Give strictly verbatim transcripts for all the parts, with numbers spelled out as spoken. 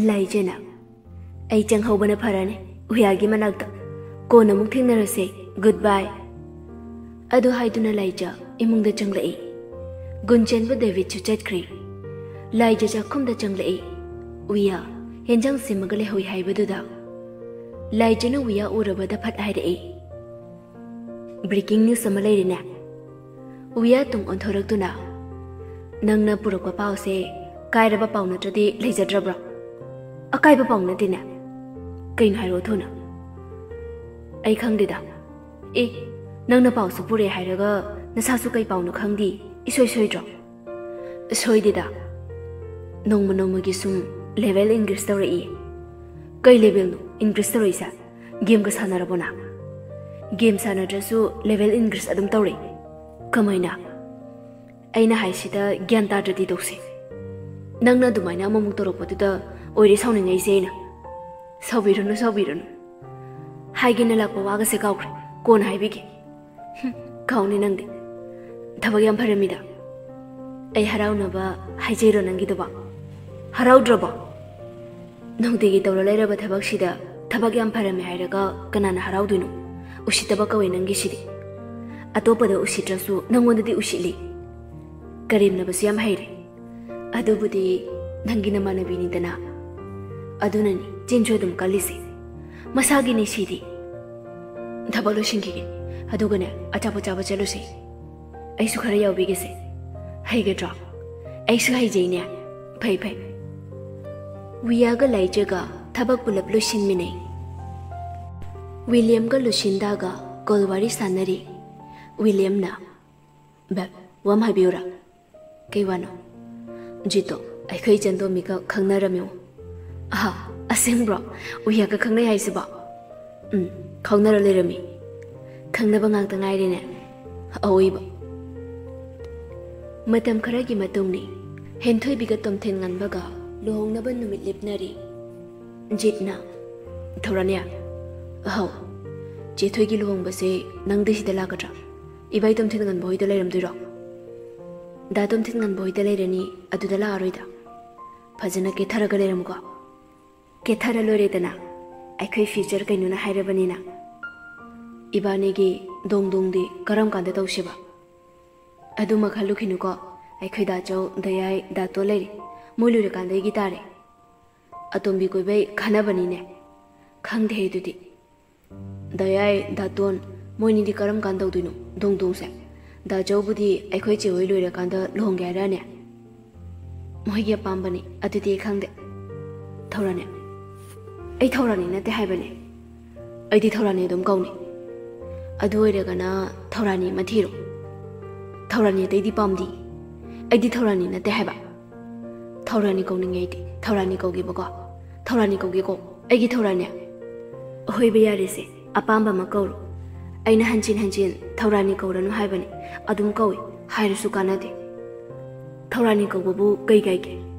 ꯂꯥꯏꯖꯅ, "ꯑꯩ ꯆꯪꯍꯧꯕꯅ ꯐꯔꯅꯤ ꯎꯌꯥꯒꯤ ꯃꯅꯥꯛꯇ꯫ ꯀꯣꯟꯅ ꯑꯃꯨꯛ ꯊꯦꯡꯅꯔꯁꯦ꯫ Good bye." ꯑꯗꯨ ꯍꯥꯏꯗꯨꯅ ꯂꯥꯏꯖ ꯏꯃꯨꯡꯗ ꯆꯪꯂꯛꯏ꯫ ꯒꯨꯟ ꯆꯦꯟꯕ ꯗꯦꯕꯤꯠꯁꯨ ꯆꯠꯈ꯭ꯔꯦ꯫ ꯂꯥꯏꯖ ꯆꯥꯛꯈꯨꯝꯗ ꯆꯪꯂꯛꯏ꯫ ꯎꯌꯥ ꯍꯦꯟꯖꯥꯡ ꯁꯦꯝꯃꯒ ꯂꯩꯍꯧꯏ ꯍꯥꯏꯕꯗꯨꯗ ꯂꯥꯏꯖꯅ ꯎꯌꯥ ꯎꯔꯕꯗ ꯐꯠ ꯍꯥꯏꯔꯛꯏ, "Breaking news ꯑꯃ ꯂꯩꯔꯦꯅꯦ?" ꯎꯌꯥ ꯇꯨꯡ ꯑꯣꯟꯊꯣꯔꯛꯇꯨꯅ, "ꯅꯪꯅ ꯄꯨꯔꯛꯄ ꯄꯥꯎꯁꯦ ꯀꯥꯏꯔꯕ ꯄꯥꯎ ꯅꯠꯇ꯭ꯔꯗꯤ ꯂꯩꯖꯗ꯭ꯔꯕ꯭ꯔꯣ? ꯑꯀꯥꯏꯕ ꯄꯥꯎ ꯅꯠꯇꯦꯅꯦ꯫ ꯀꯩꯅꯣ ꯍꯥꯏꯔꯛꯑꯣ ꯊꯨꯅ꯫" "ꯑꯩ ꯈꯪꯗꯦꯗ꯫ ꯑꯦ, ꯅꯪꯅ ꯄꯥꯎꯁꯨ ꯄꯨꯔꯛꯑꯦ ꯍꯥꯏꯔꯒ ꯅꯁꯥꯁꯨ ꯀꯩ ꯄꯥꯎꯅꯣ ꯈꯪꯗꯦ꯫ ꯏꯁꯣꯏ ꯁꯣꯏꯗ꯭ꯔꯣ?" "ꯁꯣꯏꯗꯦꯗ꯫ ꯅꯣꯡꯃ ꯅꯣꯡꯃꯒꯤ ꯁꯨꯝ level increase ꯇꯧꯔꯛꯏ꯫" "ꯀꯩ levelꯅꯣ increase ꯇꯧꯔꯛꯏꯁꯦ? Gameꯒ ꯁꯥꯟꯅꯔꯕꯣ ꯅꯪ? Game ꯁꯥꯟꯅꯗ꯭ꯔꯁꯨ level increase ꯑꯗꯨꯝ ꯇꯧꯔꯛꯏ꯫ ꯀꯃꯥꯏꯅ?" "ꯑꯩꯅ ꯍꯥꯏꯁꯤꯗ ꯒ꯭ꯌꯥꯟ ꯇꯥꯗ꯭ꯔꯗꯤ ꯇꯧꯁꯦ꯫ ꯅꯪꯅ ꯑꯗꯨꯃꯥꯏꯅ ꯑꯃꯃꯨꯛ ꯇꯧꯔꯛꯄꯗꯨꯗ ꯑꯣꯏꯔꯦ ꯁꯥꯎꯅꯤꯡꯉꯩꯁꯦ ꯑꯩꯅ꯫" "ꯁꯥꯎꯕꯤꯔꯨꯅꯨ, ꯁꯥꯎꯕꯤꯔꯨꯅꯨ꯫ ꯍꯥꯏꯒꯦꯅ ꯂꯥꯛꯄ ꯋꯥꯒꯁꯦ ꯀꯥꯎꯈ꯭ꯔꯦ꯫ ꯀꯣꯟꯅ ꯍꯥꯏꯕꯤꯒꯦ꯫" "ꯍꯨꯝ, ꯀꯥꯎꯅꯤ ꯅꯪꯗꯤ꯫ ꯊꯕꯛ ꯌꯥꯝ ꯐꯔꯝꯃꯤꯗ꯫ ꯑꯩ ꯍꯔꯥꯎꯅꯕ ꯍꯥꯏꯖꯩꯔꯣ ꯅꯪꯒꯤꯗꯨꯕꯣ? ꯍꯔꯥꯎꯗ꯭ꯔꯕꯣ? ꯅꯨꯡꯇꯤꯒꯤ ꯇꯧꯔ ꯂꯩꯔꯕ ꯊꯕꯛꯁꯤꯗ ꯊꯕꯛ ꯌꯥꯝ ꯐꯔꯝꯃꯦ ꯍꯥꯏꯔꯒ ꯀꯅꯥꯅ ꯍꯔꯥꯎꯗꯣꯏꯅꯣ? ꯎꯁꯤꯠꯇꯕ ꯀꯧꯋꯦ ꯅꯪꯒꯤꯁꯤꯗꯤ꯫ ꯑꯇꯣꯞꯄꯗ ꯎꯁꯤꯠꯇ꯭ꯔꯁꯨ ꯅꯪꯉꯣꯟꯗꯗꯤ ꯎꯁꯤꯠꯂꯤ꯫ ꯀꯔꯦꯝꯅꯕꯁꯨ ꯌꯥꯝ ꯍꯩꯔꯦ꯫ ꯑꯗꯨꯕꯨꯗꯤ ꯅꯪꯒꯤ ꯅꯃꯥꯟꯅꯕꯤꯅꯤꯗꯅ꯫ ꯑꯗꯨꯅꯅꯤ ꯆꯤꯟꯁꯨ ꯑꯗꯨꯝ ꯀꯜꯂꯤꯁꯦ꯫ ꯃꯁꯥꯒꯤꯅꯤ ꯁꯤꯗꯤ꯫ ꯊꯕꯛ ꯂꯣꯏꯁꯤꯟꯈꯤꯒꯦ꯫ ꯑꯗꯨꯒꯅꯦ, ꯑꯆꯥꯄꯣꯠ ꯆꯥꯕ ꯆꯠꯂꯨꯁꯦ꯫ ꯑꯩꯁꯨ ꯈꯔ ꯌꯥꯎꯕꯤꯒꯦꯁꯦ꯫ ꯍꯩꯒꯗ꯭ꯔꯣ? ꯑꯩꯁꯨ ꯍꯩꯖꯩꯅꯦ꯫ ꯐꯩ, ꯐꯩ꯫" ꯎꯌꯥꯒ ꯂꯥꯏꯖꯒ ꯊꯕꯛ ꯄꯨꯂꯞ ꯂꯣꯏꯁꯤꯟꯃꯤꯟꯅꯩ꯫ ꯋꯤꯂꯤꯌꯝꯒ ꯂꯨꯁꯤꯟꯗꯥꯒ ꯀꯣꯜ ꯋꯥꯔꯤ ꯁꯥꯟꯅꯔꯤ꯫ ꯋꯤꯂꯤꯌꯝꯅ, "ꯕꯦꯕ, ꯋꯥ ꯑꯃ ꯍꯥꯏꯕꯤꯌꯨꯔꯥ?" "ꯀꯩ ꯋꯥꯅꯣ?" "ꯖꯤꯠꯇꯣ ꯑꯩꯈꯣꯏ ꯏꯆꯟ ꯇꯣꯝꯕꯤꯒ ꯈꯪꯅꯔꯝꯃꯦꯉꯣ꯫" "ꯑꯍꯥ, ꯑꯁꯦꯡꯕ꯭ꯔꯣ? ꯎꯌꯥꯒ ꯈꯪꯅꯩ ꯍꯥꯏꯁꯤꯕꯣ?" "ꯎꯝ, ꯈꯪꯅꯔ ꯂꯩꯔꯝꯃꯤ꯫" "ꯈꯪꯅꯕ ꯉꯥꯛꯇ ꯉꯥꯏꯔꯦꯅꯦ ꯑꯋꯣꯏꯕ꯫" ꯃꯇꯝ ꯈꯔꯒꯤ ꯃꯇꯨꯡꯅꯤ꯫ ꯍꯦꯟꯊꯣꯏꯕꯤꯒ ꯇꯣꯝꯊꯤꯟ ꯉꯟꯕꯒ ꯂꯨꯍꯣꯡꯅꯕ ꯅꯨꯃꯤꯠ ꯂꯦꯞꯅꯔꯤ꯫ ꯖꯤꯠꯅ, "ꯊꯧꯔꯥꯅꯤ꯫" "ꯍꯥꯎ꯫" "ꯆꯦ ꯊꯣꯏꯒꯤ ꯂꯨꯍꯣꯡꯕꯁꯦ ꯅꯪꯗꯤ ꯁꯤꯗ ꯂꯥꯛꯀꯗ꯭ꯔꯥ? ꯏꯕꯥꯏ ꯇꯣꯝꯊꯤꯟ ꯉꯟꯕ ꯍꯣꯏꯗ ꯂꯩꯔꯝꯗꯣꯏꯔꯣ?" "ꯗꯥ ꯇꯣꯝꯊꯤꯟ ꯉꯟꯕ ꯍꯣꯏꯗ ꯂꯩꯔꯅꯤ, ꯑꯗꯨꯗ ꯂꯥꯛꯑꯔꯣꯏꯗ꯫ ꯐꯖꯅ ꯀꯦꯊꯔꯒ ꯂꯩꯔꯝꯃꯨꯀꯣ꯫" ꯀꯦꯊꯔ ꯂꯣꯏꯔꯦꯗꯅ, ꯑꯩꯈꯣꯏ ꯐ꯭ꯌꯨꯆꯔ ꯀꯩꯅꯣꯅ ꯍꯥꯏꯔꯕꯅꯤꯅ꯫ ꯏꯕꯥꯅꯤꯒꯤ ꯗꯣꯡ ꯗꯣꯡꯗꯤ ꯀꯔꯝ ꯀꯥꯟꯗ ꯇꯧꯁꯤꯕ? ꯑꯗꯨꯃ ꯈꯜꯂꯨꯈꯤꯅꯨꯀꯣ, ꯑꯩꯈꯣꯏ ꯗꯥꯆꯧ, ꯗꯌꯥꯏ, ꯗꯥꯇꯣ ꯂꯩꯔꯤ꯫ ꯃꯣꯏ ꯂꯣꯏꯔꯀꯥꯟꯗ ꯑꯩꯒꯤ ꯇꯥꯔꯦ꯫ ꯑꯇꯣꯝꯕꯤ ꯀꯣꯏꯕꯩ ꯈꯟꯅꯕꯅꯤꯅꯦ꯫ ꯈꯪꯗꯦ ꯑꯗꯨꯗꯤ꯫ ꯗꯌꯥꯏ, ꯗꯥꯇꯣꯟ, ꯃꯣꯏꯅꯤꯗꯤ ꯀꯔꯝ ꯀꯥꯟ ꯇꯧꯗꯣꯏꯅꯣ ꯗꯣꯡ ꯗꯣꯡꯁꯦ? ꯗꯥꯆꯧꯕꯨꯗꯤ ꯑꯩꯈꯣꯏ ꯆꯦ ꯍꯣꯏ ꯂꯣꯏꯔꯀꯥꯟꯗ ꯂꯨꯍꯣꯡꯒꯦ ꯍꯥꯏꯔꯛꯑꯅꯦ꯫ ꯃꯣꯏꯒꯤ ꯑꯄꯥꯝꯕꯅꯤ, ꯑꯗꯨꯗꯤ ꯑꯩ ꯈꯪꯗꯦ꯫ ꯊꯧꯔꯥꯅꯤ꯫ ꯑꯩ ꯊꯧꯔꯥꯅꯤ ꯅꯠꯇꯦ ꯍꯥꯏꯕꯅꯦ꯫ ꯑꯩꯗꯤ ꯊꯧꯔꯥꯅꯤ ꯑꯗꯨꯝ ꯀꯧꯅꯤ꯫ ꯑꯗꯨ ꯑꯣꯏꯔꯒꯅ ꯊꯧꯔꯥꯅꯤ ꯑꯃ ꯊꯤꯔꯣ꯫ ꯊꯧꯔꯥꯅꯤ ꯑꯇꯩꯗꯤ ꯄꯥꯝꯗꯤ꯫ ꯑꯩꯗꯤ ꯊꯧꯔꯥꯅꯤ ꯅꯠꯇꯦ ꯍꯥꯏꯕ꯫ ꯊꯧꯔꯥꯅꯤ ꯀꯧꯅꯤꯡꯉꯦ ꯑꯩꯗꯤ꯫ ꯊꯧꯔꯥꯅꯤ ꯀꯧꯒꯦꯕꯀꯣ꯫ ꯊꯧꯔꯥꯅꯤ ꯀꯧꯒꯦꯀꯣ꯫ ꯑꯩꯒꯤ ꯊꯧꯔꯥꯅꯤ꯫ ꯍꯣꯏꯕ, ꯌꯥꯔꯦꯁꯦ, ꯑꯄꯥꯝꯕ ꯑꯃ ꯀꯧꯔꯣ꯫ ꯑꯩꯅ ꯍꯟꯖꯤꯟ ꯍꯟꯖꯤꯟ ꯊꯧꯔꯥꯅꯤ ꯀꯧꯔꯅꯨ ꯍꯥꯏꯕꯅꯤ, ꯑꯗꯨꯝ ꯀꯧꯏ, ꯍꯥꯏꯔꯁꯨ ꯀꯥꯟꯅꯗꯦ꯫ ꯊꯧꯔꯥꯅꯤ ꯀꯧꯕꯕꯨ ꯀꯩ ꯀꯥꯏꯒꯦ?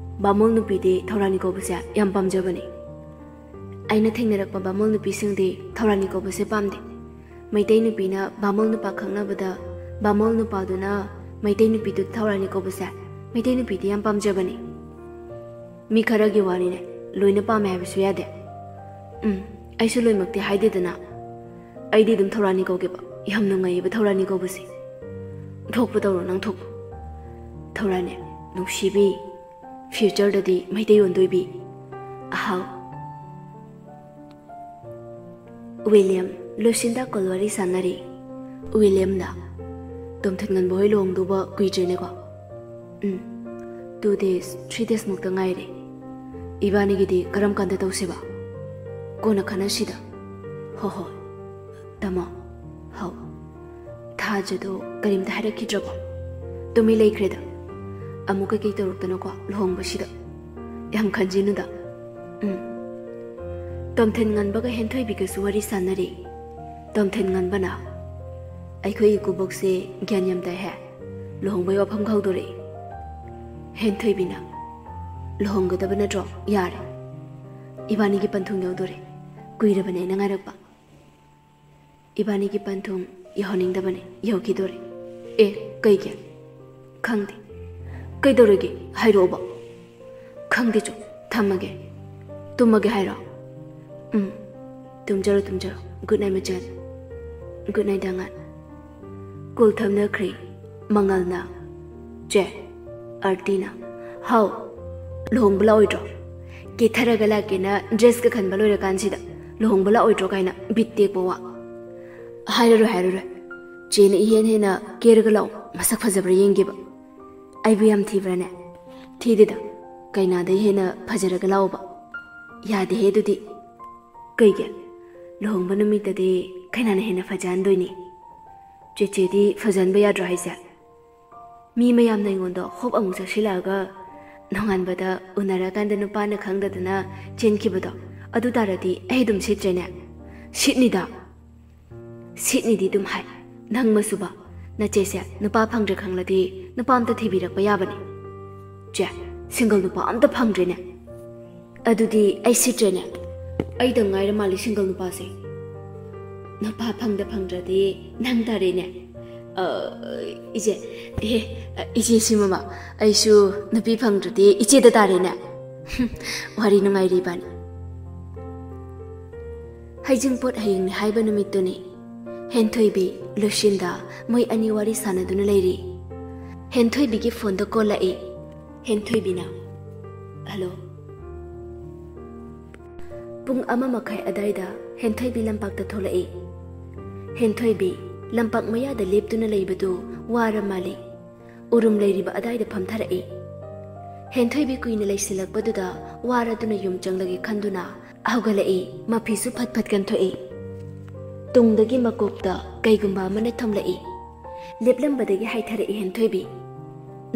ꯕꯥꯃꯣꯟ ꯅꯨꯄꯤꯗꯤ ꯊꯧꯔꯥꯅꯤ ꯀꯧꯕꯁꯦ ꯌꯥꯝ ꯄꯥꯝꯖꯕꯅꯤ꯫ ꯑꯩꯅ ꯊꯦꯡꯅꯔꯛꯄ ꯕꯥꯃꯣꯟ ꯅꯨꯄꯤꯁꯤꯡꯗꯤ ꯊꯧꯔꯥꯅꯤ ꯀꯧꯕꯁꯦ ꯄꯥꯝꯗꯦ꯫ ꯃꯩꯇꯩ ꯅꯨꯄꯤꯅ ꯕꯥꯃꯣꯟ ꯅꯨꯄꯥ ꯈꯪꯅꯕꯗ ꯕꯥꯃꯣꯟ ꯅꯨꯄꯥꯗꯨꯅ ꯃꯩꯇꯩ ꯅꯨꯄꯤꯗꯨ ꯊꯧꯔꯥꯅꯤ ꯀꯧꯕꯁꯦ ꯃꯩꯇꯩ ꯅꯨꯄꯤꯗꯤ ꯌꯥꯝ ꯄꯥꯝꯖꯕꯅꯤ꯫ ꯃꯤ ꯈꯔꯒꯤ ꯋꯥꯅꯤꯅꯦ, ꯂꯣꯏꯅ ꯄꯥꯝꯃꯦ ꯍꯥꯏꯕꯁꯨ ꯌꯥꯗꯦ꯫ ꯎꯝ, ꯑꯩꯁꯨ ꯂꯣꯏꯃꯛꯇꯤ ꯍꯥꯏꯗꯦꯗꯅ꯫ ꯑꯩꯗꯤ ꯑꯗꯨꯝ ꯊꯧꯔꯥꯅꯤ ꯀꯧꯒꯦꯕ꯫ ꯌꯥꯝ ꯅꯨꯡꯉꯥꯏꯌꯦꯕ ꯊꯧꯔꯥꯅꯤ ꯀꯧꯕꯁꯦ꯫ ꯊꯣꯛꯄ ꯇꯧꯔꯣ ꯅꯪ ꯊꯣꯛꯄ꯫ ꯊꯧꯔꯥꯅꯤ, ꯅꯨꯡꯁꯤꯕꯤ, ꯐ꯭ꯌꯨꯆꯔꯗꯗꯤ ꯃꯩꯇꯩ ꯑꯣꯟꯗꯣꯏꯕꯤ꯫ ꯑꯍꯥꯎ꯫ ꯋꯤꯂꯤꯌꯝ, ꯂꯨꯁꯤꯟꯗ ꯀꯣꯜ ꯋꯥꯔꯤ ꯁꯥꯟꯅꯔꯤ꯫ ꯋꯤꯂꯤꯌꯝꯅ, ꯇꯣꯝꯊꯤꯟ ꯉꯟꯕ ꯍꯣꯏ ꯂꯨꯍꯣꯡꯗꯧꯕ ꯀꯨꯏꯗ꯭ꯔꯦꯅꯦꯀꯣ? ꯎꯝ, two days, three days ꯃꯨꯛꯇ ꯉꯥꯏꯔꯦ꯫ ꯏꯕꯥꯅꯤꯒꯤꯗꯤ ꯀꯔꯝ ꯀꯥꯟꯗ ꯇꯧꯁꯦꯕ? ꯀꯣꯟꯅ ꯈꯟꯅꯁꯤꯗ꯫ ꯍꯣ ꯍꯣꯏ꯫ ꯇꯥꯃꯣ꯫ ꯍꯥꯎ꯫ ꯊꯥꯖꯗꯣ ꯀꯔꯤꯝꯇ ꯍꯥꯏꯔꯛꯈꯤꯗ꯭ꯔꯕꯣ? ꯇꯨꯃꯤ ꯂꯩꯈ꯭ꯔꯦꯗ꯫ ꯑꯃꯨꯛ ꯀꯩꯀꯩ ꯇꯧꯔꯛꯇꯅꯀꯣ ꯂꯨꯍꯣꯡꯕꯁꯤꯗ꯫ ꯌꯥꯝ ꯈꯟꯖꯤꯅꯨꯗ꯫ ꯎꯝ꯫ ꯇꯣꯝꯊꯤꯟ ꯉꯟꯕꯒ ꯍꯦꯟꯊꯣꯏꯕꯤꯒꯁꯨ ꯋꯥꯔꯤ ꯁꯥꯟꯅꯔꯤ꯫ ꯇꯣꯝꯊꯤꯟ ꯉꯟꯕꯅ, "ꯑꯩꯈꯣꯏ ꯏꯀꯨꯕꯣꯛꯁꯦ ꯒ꯭ꯌꯥꯟ ꯌꯥꯝ ꯇꯥꯏꯍꯦ꯫ ꯂꯨꯍꯣꯡꯕꯩ ꯋꯥꯐꯝ ꯍꯧꯗꯣꯔꯛꯏ꯫" ꯍꯦꯟꯊꯣꯏꯕꯤꯅ, "ꯂꯨꯍꯣꯡꯒꯗꯕ ꯅꯠꯇ꯭ꯔꯣ? ꯌꯥꯔꯦ꯫ ꯏꯕꯥꯅꯤꯒꯤ ꯄꯟꯊꯨꯡ ꯌꯧꯗꯣꯔꯦ꯫ ꯀꯨꯏꯔꯕꯅꯦ ꯑꯩꯅ ꯉꯥꯏꯔꯛꯄ꯫" ꯏꯕꯥꯅꯤꯒꯤ ꯄꯟꯊꯨꯡ ꯌꯧꯍꯟꯅꯤꯡꯗꯕꯅꯦ, ꯌꯧꯈꯤꯗꯣꯔꯦ꯫ ꯑꯦ, ꯀꯩꯒꯤ? ꯈꯪꯗꯦ꯫ ꯀꯩꯗꯧꯔꯒꯦ? ꯍꯥꯏꯔꯛꯑꯣꯕ꯫ ꯈꯪꯗꯦ ꯆꯣ, ꯊꯝꯃꯒꯦ꯫ ꯇꯨꯝꯃꯒꯦ ꯍꯥꯏꯔꯣ? ꯎꯝ, ꯇꯨꯝꯖꯔꯣ, ꯇꯨꯝꯖꯔꯣ꯫ Good night, ꯃꯆꯟ꯫ Good night, ꯑꯉꯥꯡ꯫ ꯀꯣꯜ ꯊꯝꯅꯈ꯭ꯔꯦ꯫ ꯃꯉꯥꯜꯅ, "ꯆꯦ, ꯑꯥꯔꯇꯤꯅ, ꯍꯥꯎ, ꯂꯨꯍꯣꯡꯕ ꯂꯥꯛꯑꯣꯏꯗ꯭ꯔꯣ? ꯀꯦꯊꯔꯒ ꯂꯥꯛꯀꯦꯅ ꯗ꯭ꯔꯦꯁꯀ ꯈꯟꯕ ꯂꯣꯏꯔꯀꯥꯟꯁꯤꯗ ꯂꯨꯍꯣꯡꯕ ꯂꯥꯛꯑꯣꯏꯗ꯭ꯔꯣ ꯀꯥꯏꯅ ꯕꯤꯠ ꯇꯦꯛꯄ ꯋꯥ꯫ ꯍꯥꯏꯔꯔꯣꯏ, ꯍꯥꯏꯔꯔꯣꯏ꯫ ꯆꯦꯅ ꯏꯍꯦꯟ ꯍꯦꯟꯅ ꯀꯦꯔꯒ ꯂꯥꯛꯑꯣ, ꯃꯁꯛ ꯐꯖꯕ꯭ꯔꯥ ꯌꯦꯡꯒꯦꯕ꯫ ꯑꯩꯕꯨ ꯌꯥꯝ ꯊꯤꯕ꯭ꯔꯥꯅꯦ? ꯊꯤꯗꯦꯗ, ꯀꯩꯅꯥꯗꯩ ꯍꯦꯟꯅ ꯐꯖꯔꯒ ꯂꯥꯛꯑꯣꯕ꯫ ꯌꯥꯗꯦꯍꯦ ꯑꯗꯨꯗꯤ꯫ ꯀꯩꯒꯤ? ꯂꯨꯍꯣꯡꯕ ꯅꯨꯃꯤꯠꯇꯗꯤ ꯀꯩꯅꯥꯅ ꯍꯦꯟꯅ ꯐꯖꯍꯟꯗꯣꯏꯅꯤ꯫ ꯆꯦꯆꯦꯗꯤ ꯐꯖꯍꯟꯕ ꯌꯥꯗ꯭ꯔꯣ ꯍꯥꯏꯁꯦ? ꯃꯤ ꯃꯌꯥꯝꯅ ꯑꯩꯉꯣꯟꯗ ꯍꯣꯞ ꯑꯃꯨꯛ ꯆꯥꯁꯤꯜꯂꯛꯑꯒ ꯅꯣꯡꯉꯥꯟꯕꯗ ꯎꯅꯔꯀꯥꯟꯗ ꯅꯨꯄꯥꯅ ꯈꯪꯗꯗꯅ ꯆꯦꯟꯈꯤꯕꯗꯣ, ꯑꯗꯨ ꯇꯥꯔꯗꯤ ꯑꯩ ꯑꯗꯨꯝ ꯁꯤꯠꯇ꯭ꯔꯦꯅꯦ? ꯁꯤꯠꯅꯤꯗ꯫ ꯁꯤꯠꯅꯤꯗꯤ ꯑꯗꯨꯝ ꯍꯥꯏ꯫ ꯅꯪ ꯃꯁꯨꯕ, ꯅꯆꯦꯁꯦ ꯅꯨꯄꯥ ꯐꯪꯗ꯭ꯔꯦ ꯈꯪꯂꯗꯤ ꯅꯨꯄꯥ ꯑꯝꯇ ꯊꯤꯕꯤꯔꯛꯄ ꯌꯥꯕꯅꯤ꯫ ꯆꯦ, ꯁꯤꯡꯒꯜ ꯅꯨꯄꯥ ꯑꯝꯇ ꯐꯪꯗ꯭ꯔꯦꯅꯦ꯫ ꯑꯗꯨꯗꯤ ꯑꯩ ꯁꯤꯠꯇ꯭ꯔꯦꯅꯦ꯫ ꯑꯩꯗ ꯉꯥꯏꯔ ꯃꯥꯜꯂꯤ ꯁꯤꯡꯒꯜ ꯅꯨꯄꯥꯁꯦ꯫ ꯅꯨꯄꯥ ꯐꯪꯗ ꯐꯪꯗ꯭ꯔꯗꯤ ꯅꯪ ꯇꯥꯔꯦꯅꯦ꯫ ꯑ, ꯏꯆꯦ, ꯑꯦ, ꯏꯆꯦ ꯁꯤꯃꯃ, ꯑꯩꯁꯨ ꯅꯨꯄꯤ ꯐꯪꯗ꯭ꯔꯗꯤ ꯏꯆꯦꯗ ꯇꯥꯔꯦꯅꯦ꯫ ꯋꯥꯔꯤ ꯅꯨꯡꯉꯥꯏꯔꯤ ꯏꯕꯥꯅꯤ꯫ ꯍꯩꯖꯤꯡꯄꯣꯠ ꯍꯌꯦꯡꯅꯤ ꯍꯥꯏꯕ ꯅꯨꯃꯤꯠꯇꯨꯅꯤ꯫ ꯍꯦꯟꯊꯣꯏꯕꯤ, ꯂꯨꯁꯤꯟꯗ ꯃꯣꯏ ꯑꯅꯤ ꯋꯥꯔꯤ ꯁꯥꯟꯅꯗꯨꯅ ꯂꯩꯔꯤ꯫ ꯍꯦꯟꯊꯣꯏꯕꯤꯒꯤ ꯐꯣꯟꯗ ꯀꯣꯜ ꯂꯥꯛꯏ꯫ ꯍꯦꯟꯊꯣꯏꯕꯤꯅ, "ꯍꯜꯂꯣ"꯫ ꯄꯨꯡ ꯑꯃ ꯃꯈꯥꯏ ꯑꯗꯥꯏꯗ ꯍꯦꯟꯊꯣꯏꯕꯤ ꯂꯝꯄꯥꯛꯇ ꯊꯣꯛꯂꯛꯏ꯫ ꯍꯦꯟꯊꯣꯏꯕꯤ ꯂꯝꯄꯥꯛ ꯃꯌꯥꯗ ꯂꯦꯞꯇꯨꯅ ꯂꯩꯕꯗꯨ ꯋꯥꯔ ꯃꯥꯜꯂꯤ꯫ ꯎꯔꯨꯝ ꯂꯩꯔꯤꯕ ꯑꯗꯥꯏꯗ ꯐꯝꯊꯔꯛꯏ꯫ ꯍꯦꯟꯊꯣꯏꯕꯤ ꯀꯨꯏꯅ ꯂꯩꯁꯤꯜꯂꯛꯄꯗꯨꯗ ꯋꯥꯔꯗꯨꯅ ꯌꯨꯝ ꯆꯪꯂꯒꯦ ꯈꯟꯗꯨꯅ ꯍꯧꯒꯠꯂꯛꯏ꯫ ꯃꯐꯤꯁꯨ ꯐꯠ ꯐꯠ ꯀꯟꯊꯣꯛꯏ꯫ ꯇꯨꯡꯗꯒꯤ ꯃꯀꯣꯛꯇ ꯀꯩꯒꯨꯝꯕ ꯑꯃꯅ ꯊꯣꯝꯂꯛꯏ꯫ ꯂꯦꯞꯂꯝꯕꯗꯒꯤ ꯍꯥꯏꯊꯔꯛꯏ ꯍꯦꯟꯊꯣꯏꯕꯤ꯫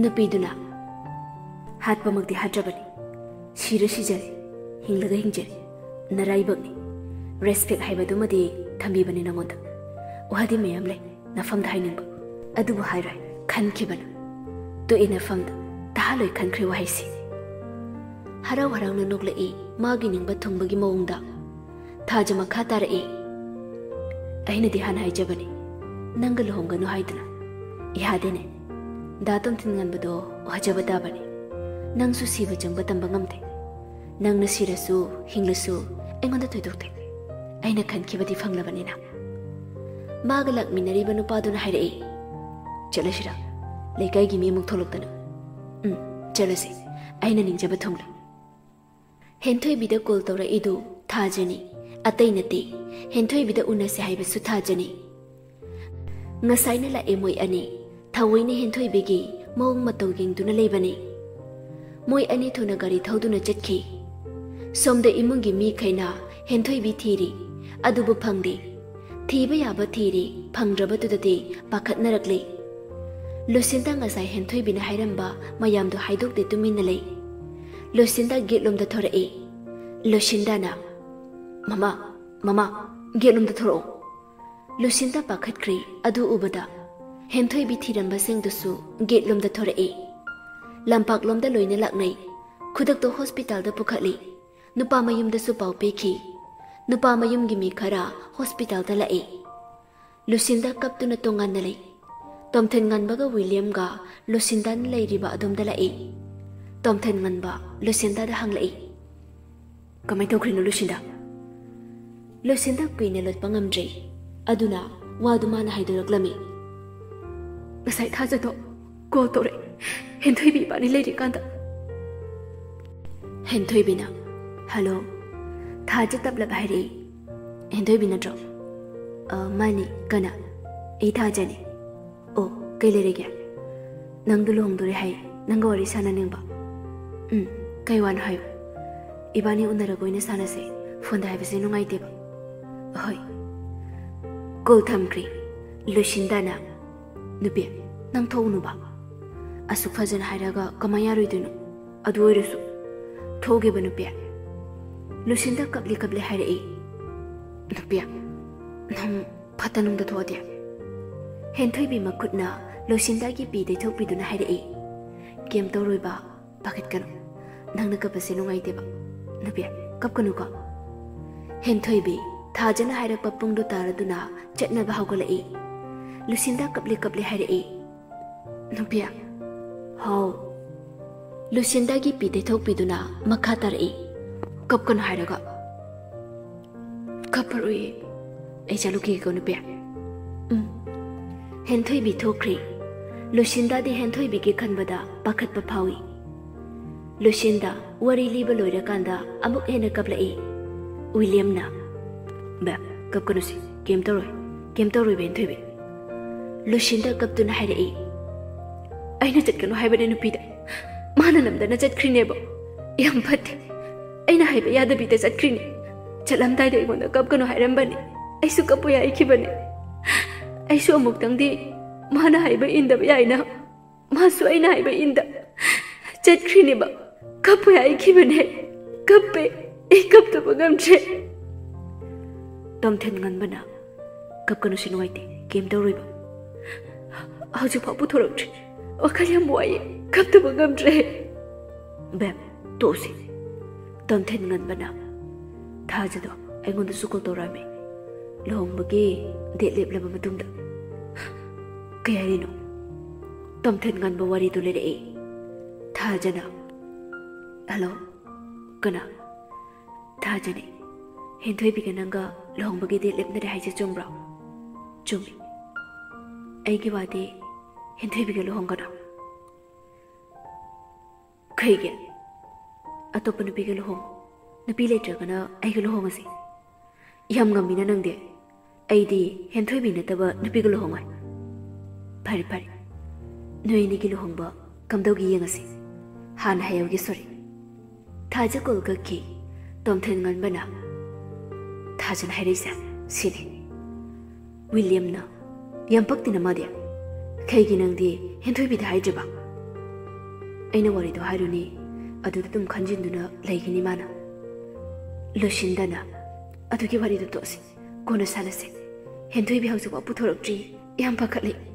ꯅꯨꯄꯤꯗꯨꯅ, "ꯍꯥꯠꯄꯃꯛꯇꯤ ꯍꯥꯠꯇ꯭ꯔꯕꯅꯤ, ꯁꯤꯔ ꯁꯤꯖꯔꯦ, ꯍꯤꯡꯂꯒ ꯍꯤꯡꯖꯔꯦ, ꯅꯔꯥꯏꯕꯛꯅꯤ꯫ ꯔꯦꯁꯄꯦꯛ ꯍꯥꯏꯕꯗꯨꯃꯗꯤ ꯊꯝꯕꯤꯕꯅꯤ ꯅꯉꯣꯟꯗ꯫ ꯋꯥꯗꯤ ꯃꯌꯥꯝ ꯂꯩ ꯅꯐꯝꯗ ꯍꯥꯏꯅꯤꯡꯕ, ꯑꯗꯨꯕꯨ ꯍꯥꯏꯔꯣꯏ, ꯈꯟꯈꯤꯕꯅ꯫ ꯇꯣꯛꯑꯦ ꯅꯐꯝꯗ, ꯇꯥꯍꯜꯂꯣꯏ ꯈꯟꯈ꯭ꯔꯦ ꯋꯥꯍꯩꯁꯤ"꯫ ꯍꯔꯥꯎ ꯍꯔꯥꯎꯅ ꯅꯣꯛꯂꯛꯏ ꯃꯥꯒꯤ ꯅꯤꯡꯕ ꯊꯨꯡꯕꯒꯤ ꯃꯑꯣꯡꯗ꯫ ꯊꯥꯖ ꯃꯈꯥ ꯇꯥꯔꯛꯏ꯫ "ꯑꯩꯅꯗꯤ ꯍꯥꯟꯅ ꯍꯥꯏꯖꯕꯅꯤ, ꯅꯪꯒ ꯂꯨꯍꯣꯡꯒꯅꯨ ꯍꯥꯏꯗꯨꯅ꯫ ꯌꯥꯗꯦꯅꯦ꯫ ꯗꯥ ꯇꯣꯝꯊꯤꯟ ꯉꯟꯕꯗꯣ ꯋꯥꯖꯕ ꯇꯥꯕꯅꯤ꯫ ꯅꯪꯁꯨ ꯁꯤꯕ ꯆꯪꯕ ꯇꯝꯕ ꯉꯝꯗꯦ꯫ "ꯅꯪꯅ ꯁꯤꯔꯁꯨ ꯍꯤꯡꯂꯁꯨ ꯑꯩꯉꯣꯟꯗ ꯊꯣꯏꯗꯣꯛꯇꯦ꯫ ꯑꯩꯅ ꯈꯟꯈꯤꯕꯗꯤ ꯐꯪꯂꯕꯅꯤꯅ꯫" ꯃꯥꯒ ꯂꯥꯛꯃꯤꯟꯅꯔꯤꯕ ꯅꯨꯄꯥꯗꯨꯅ ꯍꯥꯏꯔꯛꯏ, "ꯆꯠꯂꯁꯤꯔ? ꯂꯩꯀꯥꯏꯒꯤ ꯃꯤ ꯑꯃꯨꯛ ꯊꯣꯛꯂꯛꯇꯅ꯫" "ꯎꯝ, ꯆꯠꯂꯁꯤ꯫ ꯑꯩꯅ ꯅꯤꯡꯖꯕ ꯊꯨꯡꯂꯦ꯫" ꯍꯦꯟꯊꯣꯏꯕꯤꯗ ꯀꯣꯜ ꯇꯧꯔꯛꯏꯗꯨ ꯊꯥꯖꯅꯤ꯫ ꯑꯇꯩ ꯅꯠꯇꯦ, ꯍꯦꯟꯊꯣꯏꯕꯤꯗ ꯎꯅꯁꯦ ꯍꯥꯏꯕꯁꯨ ꯊꯥꯖꯅꯤ꯫ ꯉꯁꯥꯏꯅ ꯂꯥꯛꯑꯦ ꯃꯣꯏ ꯑꯅꯤ꯫ ꯊꯑꯣꯏꯅ ꯍꯦꯟꯊꯣꯏꯕꯤꯒꯤ ꯃꯑꯣꯡ ꯃꯇꯧ ꯌꯦꯡꯗꯨꯅ ꯂꯩꯕꯅꯤ꯫ ꯃꯣꯏ ꯑꯅꯤ ꯊꯨꯅ ꯒꯥꯔꯤ ꯊꯧꯗꯨꯅ ꯆꯠꯈꯤ꯫ ꯁꯣꯝꯗ ꯏꯃꯨꯡꯒꯤ ꯃꯤꯈꯩꯅ ꯍꯦꯟꯊꯣꯏꯕꯤ ꯊꯤꯔꯤ, ꯑꯗꯨꯕꯨ ꯐꯪꯗꯦ꯫ ꯊꯤꯕ ꯌꯥꯕ ꯊꯤꯔꯤ, ꯐꯪꯗ꯭ꯔꯕꯗꯨꯗꯗꯤ ꯄꯥꯈꯠꯅꯔꯛꯂꯤ꯫ ꯂꯨꯁꯤꯟꯗ ꯉꯁꯥꯏ ꯍꯦꯟꯊꯣꯏꯕꯤꯅ ꯍꯥꯏꯔꯝꯕ ꯃꯌꯥꯝꯗꯣ ꯍꯥꯏꯗꯣꯛꯇꯦ, ꯇꯨꯃꯤꯟꯅ ꯂꯩ꯫ ꯂꯨꯁꯤꯟꯗ ꯒꯦꯠꯂꯣꯝꯗ ꯊꯣꯔꯛꯏ꯫ ꯂꯨꯁꯤꯟꯗꯅ, "ꯃꯃꯥ, ꯃꯃꯥ, ꯒꯦꯠꯂꯣꯝꯗ ꯊꯣꯔꯛꯑꯣ꯫" ꯂꯨꯁꯤꯟꯗ ꯄꯥꯈꯠꯈ꯭ꯔꯦ ꯑꯗꯨ ꯎꯕꯗ꯫ ꯍꯦꯟꯊꯣꯏꯕꯤ ꯊꯤꯔꯝꯕꯁꯤꯡꯗꯨꯁꯨ ꯒꯦꯠꯂꯣꯝꯗ ꯊꯣꯔꯛꯏ꯫ ꯂꯝꯄꯥꯛꯂꯣꯝꯗ ꯂꯣꯏꯅ ꯂꯥꯛꯅꯩ꯫ ꯈꯨꯗꯛꯇ ꯍꯣꯁꯄꯤꯇꯥꯜꯗ ꯄꯨꯈꯠꯂꯤ꯫ ꯅꯨꯄꯥ ꯃꯌꯨꯝꯗꯁꯨ ꯄꯥꯎ ꯄꯤꯈꯤ꯫ ꯅꯨꯄꯥ ꯃꯌꯨꯝꯒꯤ ꯃꯤ ꯈꯔ ꯍꯣꯁꯄꯤꯇꯥꯜꯗ ꯂꯥꯛꯏ꯫ ꯂꯨꯁꯤꯟꯗ ꯀꯞꯇꯨꯅ ꯇꯣꯉꯥꯟꯅ ꯂꯩ꯫ ꯇꯣꯝꯊꯤꯟ ꯉꯟꯕꯒ ꯋꯤꯂꯤꯌꯝꯒ ꯂꯨꯁꯤꯟꯗꯅ ꯂꯩꯔꯤꯕ ꯑꯗꯣꯝꯗ ꯂꯥꯛꯏ꯫ ꯇꯣꯝꯊꯤꯟ ꯉꯟꯕ ꯂꯨꯁꯤꯟꯗꯗ ꯍꯪꯂꯛꯏ, "ꯀꯃꯥꯏ ꯇꯧꯈ꯭ꯔꯤꯅꯣ ꯂꯨꯁꯤꯟꯗ?" ꯂꯨꯁꯤꯟꯗ ꯀꯨꯏꯅ ꯂꯣꯠꯄ ꯉꯝꯗ꯭ꯔꯦ꯫ ꯑꯗꯨꯅ ꯋꯥꯗꯨ ꯃꯥꯅ ꯍꯥꯏꯗꯣꯔꯛꯂꯝꯃꯤ꯫ "ꯉꯁꯥꯏ ꯊꯥꯖꯗꯣ ꯀꯣꯜ ꯇꯧꯔꯛꯑꯦ, ꯍꯦꯟꯊꯣꯏꯕꯤ ꯏꯕꯥꯅꯤ ꯂꯩꯔꯤꯀꯥꯟꯗ꯫" ꯍꯦꯟꯊꯣꯏꯕꯤꯅ, "ꯍꯜꯂꯣ꯫" ꯊꯥꯖ ꯇꯞꯂꯞ ꯍꯥꯏꯔꯛꯏ꯫ "ꯍꯦꯟꯊꯣꯏꯕꯤ ꯅꯠꯇ꯭ꯔꯣ?" "ꯑ, ꯃꯥꯅꯤ, ꯀꯅꯥ?" "ꯑꯩ ꯊꯥꯖꯅꯤ꯫" "ꯑꯣ, ꯀꯩ ꯂꯩꯔꯒꯦ?" "ꯅꯪꯗꯣ ꯂꯨꯍꯣꯡꯗꯣꯔꯦ ꯍꯥꯏ, ꯅꯪꯒ ꯋꯥꯔꯤ ꯁꯥꯟꯅꯅꯤꯡꯕ꯫" "ꯎꯝ, ꯀꯩ ꯋꯥꯅꯣ ꯍꯥꯏꯌꯨ꯫ ꯏꯕꯥꯅꯤ ꯎꯅꯔꯒ ꯑꯣꯏꯅ ꯁꯥꯟꯅꯁꯦ, ꯐꯣꯟꯗ ꯍꯥꯏꯕꯁꯦ ꯅꯨꯡꯉꯥꯏꯇꯦꯕ꯫" "ꯑꯍꯣꯏ꯫" ꯀꯣꯜ ꯊꯝꯈ꯭ꯔꯦ꯫ ꯂꯨꯁꯤꯟꯗꯅ, "ꯅꯨꯄꯤ, ꯅꯪ ꯊꯣꯛꯎꯅꯨꯕ꯫ ꯑꯁꯨꯛ ꯐꯖꯅ ꯍꯥꯏꯔꯒ ꯀꯃꯥꯏ ꯌꯥꯔꯣꯏꯗꯣꯏꯅꯣ? ꯑꯗꯨ ꯑꯣꯏꯔꯁꯨ ꯊꯣꯛꯎꯒꯦꯕ ꯅꯨꯄꯤ꯫" ꯂꯨꯁꯤꯟꯗ ꯀꯞꯂꯤ ꯀꯞꯂꯤ ꯍꯥꯏꯔꯛꯏ, "ꯅꯨꯄꯤ, ꯅꯪ ꯐꯠꯇ ꯅꯨꯡꯗ ꯊꯣꯛꯑꯗꯤ?" ꯍꯦꯟꯊꯣꯏꯕꯤ ꯃꯈꯨꯠꯅ ꯂꯨꯁꯤꯟꯗꯒꯤ ꯄꯤ ꯇꯩꯊꯣꯛꯄꯤꯗꯨꯅ ꯍꯥꯏꯔꯛꯏ, "ꯀꯩꯝ ꯇꯧꯔꯣꯏꯕ, ꯄꯥꯈꯠꯀꯅꯨ꯫ ꯅꯪꯅ ꯀꯞꯄꯁꯦ ꯅꯨꯡꯉꯥꯏꯇꯦꯕ꯫ ꯅꯨꯄꯤ, ꯀꯞꯀꯅꯨꯀꯣ꯫" ꯍꯦꯟꯊꯣꯏꯕꯤ, ꯊꯥꯖꯅ ꯍꯥꯏꯔꯛꯄ ꯄꯨꯡꯗꯨ ꯇꯥꯔꯗꯨꯅ ꯆꯠꯅꯕ ꯍꯧꯒꯠꯂꯛꯏ꯫ ꯂꯨꯁꯤꯟꯗ ꯀꯞꯂꯤ ꯀꯞꯂꯤ ꯍꯥꯏꯔꯛꯏ, "ꯅꯨꯄꯤ꯫" "ꯍꯥꯎ꯫" ꯂꯨꯁꯤꯟꯗꯒꯤ ꯄꯤ ꯇꯩꯊꯣꯛꯄꯤꯗꯨꯅ ꯃꯈꯥ ꯇꯥꯔꯛꯏ, ꯀꯞꯀꯅꯨ ꯍꯥꯏꯔꯒ꯫ "ꯀꯞꯄꯔꯣꯏꯌꯦ꯫ ꯑꯩ ꯆꯠꯂꯨꯈꯤꯒꯦꯀꯣ, ꯅꯨꯄꯤ꯫" ꯎꯝ꯫ ꯍꯦꯟꯊꯣꯏꯕꯤ ꯊꯣꯛꯈ꯭ꯔꯦ꯫ ꯂꯨꯁꯤꯟꯗꯥꯗꯤ ꯍꯦꯟꯊꯣꯏꯕꯤꯒꯤ ꯈꯟꯕꯗ ꯄꯥꯈꯠꯄ ꯐꯥꯎꯏ꯫ ꯂꯨꯁꯤꯟꯗꯥ ꯋꯥꯔꯤ ꯂꯤꯕ ꯂꯣꯏꯔꯀꯥꯟꯗ ꯑꯃꯨꯛ ꯍꯦꯟꯅ ꯀꯞꯂꯛꯏ꯫ ꯋꯤꯂꯤꯌꯝꯅ, "ꯕꯦꯝ, ꯀꯞꯀꯅꯨꯁꯦ, ꯀꯩꯝ ꯇꯧꯔꯣꯏ, ꯀꯩꯝ ꯇꯧꯔꯣꯏꯕ, ꯍꯦꯟꯊꯣꯏꯕꯤ꯫" ꯂꯨꯁꯤꯟꯗꯥ ꯀꯞꯇꯨꯅ ꯍꯥꯏꯔꯛꯏ꯫ "ꯑꯩꯅ ꯆꯠꯀꯅꯨ ꯍꯥꯏꯕꯅꯦ ꯅꯨꯄꯤꯗ, ꯃꯥꯅ ꯅꯝꯗꯅ ꯆꯠꯈ꯭ꯔꯤꯅꯦꯕ꯫ ꯌꯥꯝ ꯐꯠꯇꯦ꯫ ꯑꯩꯅ ꯍꯥꯏꯕ ꯌꯥꯗꯕꯤꯗ ꯆꯠꯈ꯭ꯔꯤꯅꯦ꯫ ꯆꯠꯂꯝꯗꯥꯏꯗ ꯑꯩꯉꯣꯟꯗ ꯀꯞꯀꯅꯨ ꯍꯥꯏꯔꯝꯕꯅꯦ꯫ ꯑꯩꯁꯨ ꯀꯞꯄꯨ ꯍꯥꯏꯈꯤꯕꯅꯦ꯫ ꯑꯩꯁꯨ ꯑꯃꯨꯛꯇꯪꯗꯤ ꯃꯥꯅ ꯍꯥꯏꯕ ꯏꯟꯗꯕ ꯌꯥꯏꯅ, ꯃꯥꯁꯨ ꯑꯩꯅ ꯍꯥꯏꯕ ꯏꯟꯗ ꯆꯠꯈ꯭ꯔꯤꯅꯦꯕ꯫ ꯀꯞꯄꯨ ꯍꯥꯏꯈꯤꯕꯅꯦ꯫ ꯀꯞꯄꯦ꯫ ꯑꯩ ꯀꯞꯇꯕ ꯉꯝꯗ꯭ꯔꯦ꯫" ꯇꯣꯝꯊꯤꯟ ꯉꯟꯕꯅ, "ꯀꯞꯀꯅꯨꯁꯦ, ꯅꯨꯡꯉꯥꯏꯇꯦ, ꯀꯩꯝ ꯇꯧꯔꯣꯏꯕ꯫ ꯍꯧꯖꯤꯛꯐꯥꯎ ꯄꯨꯊꯣꯔꯛꯇ꯭ꯔꯤ꯫ ꯋꯥꯈꯜ ꯌꯥꯝ ꯋꯥꯏꯌꯦ, ꯀꯞꯇꯕ ꯉꯝꯗ꯭ꯔꯦ꯫" "ꯕꯦꯝ, ꯇꯣꯛꯎꯁꯦ꯫" ꯇꯣꯝꯊꯤꯟ ꯉꯟꯕꯅ, "ꯊꯥꯖꯗꯣ ꯑꯩꯉꯣꯟꯗꯁꯨ ꯀꯣꯜ ꯇꯧꯔꯛꯑꯝꯃꯦ, ꯂꯨꯍꯣꯡꯕꯒꯤ ꯗꯦꯠ ꯂꯦꯞꯂꯕ ꯃꯇꯨꯡꯗ꯫" "ꯀꯩ ꯍꯥꯏꯔꯤꯅꯣ?" ꯇꯣꯝꯊꯤꯟ ꯉꯟꯕ ꯋꯥꯔꯤꯗꯨ ꯂꯤꯔꯛꯏ꯫ ꯊꯥꯖꯅ, "ꯍꯜꯂꯣ, ꯀꯅꯥ?" "ꯊꯥꯖꯅꯦ꯫ ꯍꯦꯟꯊꯣꯏꯕꯤꯒ ꯅꯪꯒ ꯂꯨꯍꯣꯡꯕꯒꯤ ꯗꯦꯠ ꯂꯦꯞꯅꯔꯦ ꯍꯥꯏꯁꯦ ꯆꯨꯝꯕ꯭ꯔꯣ?" "ꯆꯨꯝꯃꯤ꯫ ꯑꯩꯒꯤ ꯋꯥꯗꯤ ꯍꯦꯟꯊꯣꯏꯕꯤꯒ ꯂꯨꯍꯣꯡꯒꯅꯣ꯫" "ꯀꯩꯒꯤ? ꯑꯇꯣꯞꯄ ꯅꯨꯄꯤꯒ ꯂꯨꯍꯣꯡ꯫ ꯅꯨꯄꯤ ꯂꯩꯇ꯭ꯔꯒꯅ ꯑꯩꯒ ꯂꯨꯍꯣꯡꯉꯁꯤ꯫" "ꯌꯥꯝ ꯉꯝꯃꯤꯅ ꯅꯪꯗꯤ꯫ ꯑꯩꯗꯤ ꯍꯦꯟꯊꯣꯏꯕꯤ ꯅꯠꯇꯕ ꯅꯨꯄꯤꯒ ꯂꯨꯍꯣꯡꯉꯣꯏ꯫" "ꯐꯔꯦ, ꯐꯔꯦ꯫ ꯅꯣꯏ ꯑꯅꯤꯒꯤ ꯂꯨꯍꯣꯡꯕ ꯀꯝꯗꯧꯒꯦ ꯌꯦꯡꯉꯁꯤ꯫ ꯍꯥꯟꯅ ꯍꯥꯏꯍꯧꯒꯦ, ꯁꯣꯔꯤ꯫" ꯊꯥꯖ ꯀꯣꯜ ꯀꯛꯈꯤ꯫ ꯇꯣꯝꯊꯤꯟ ꯉꯟꯕꯅ, "ꯊꯥꯖꯅ ꯍꯥꯏꯔꯛꯏꯁꯦ ꯁꯤꯅꯤ꯫" ꯋꯤꯂꯤꯌꯝꯅ, "ꯌꯥꯝ ꯄꯛꯇꯦꯅ ꯃꯥꯗꯤ꯫ ꯀꯩꯒꯤ ꯅꯪꯗꯤ ꯍꯦꯟꯊꯣꯏꯕꯤꯗ ꯍꯥꯏꯗ꯭ꯔꯤꯕ?" "ꯑꯩꯅ ꯋꯥꯔꯤꯗꯣ ꯍꯥꯏꯔꯨꯅꯤ, ꯑꯗꯨꯗ ꯑꯗꯨꯝ ꯈꯟꯖꯤꯟꯗꯨꯅ ꯂꯩꯒꯅꯤ ꯃꯥꯅ꯫" ꯂꯨꯁꯤꯟꯗꯅ, "ꯑꯗꯨꯒꯤ ꯋꯥꯔꯤꯗꯣ ꯇꯣꯛꯑꯁꯤ, ꯀꯣꯟꯅ ꯁꯥꯟꯅꯁꯤ꯫ ꯍꯦꯟꯊꯣꯏꯕꯤ ꯍꯧꯖꯤꯛꯐꯥꯎ ꯄꯨꯊꯣꯔꯛꯇ꯭ꯔꯤ, ꯌꯥꯝ ꯄꯥꯈꯠꯂꯤ꯫"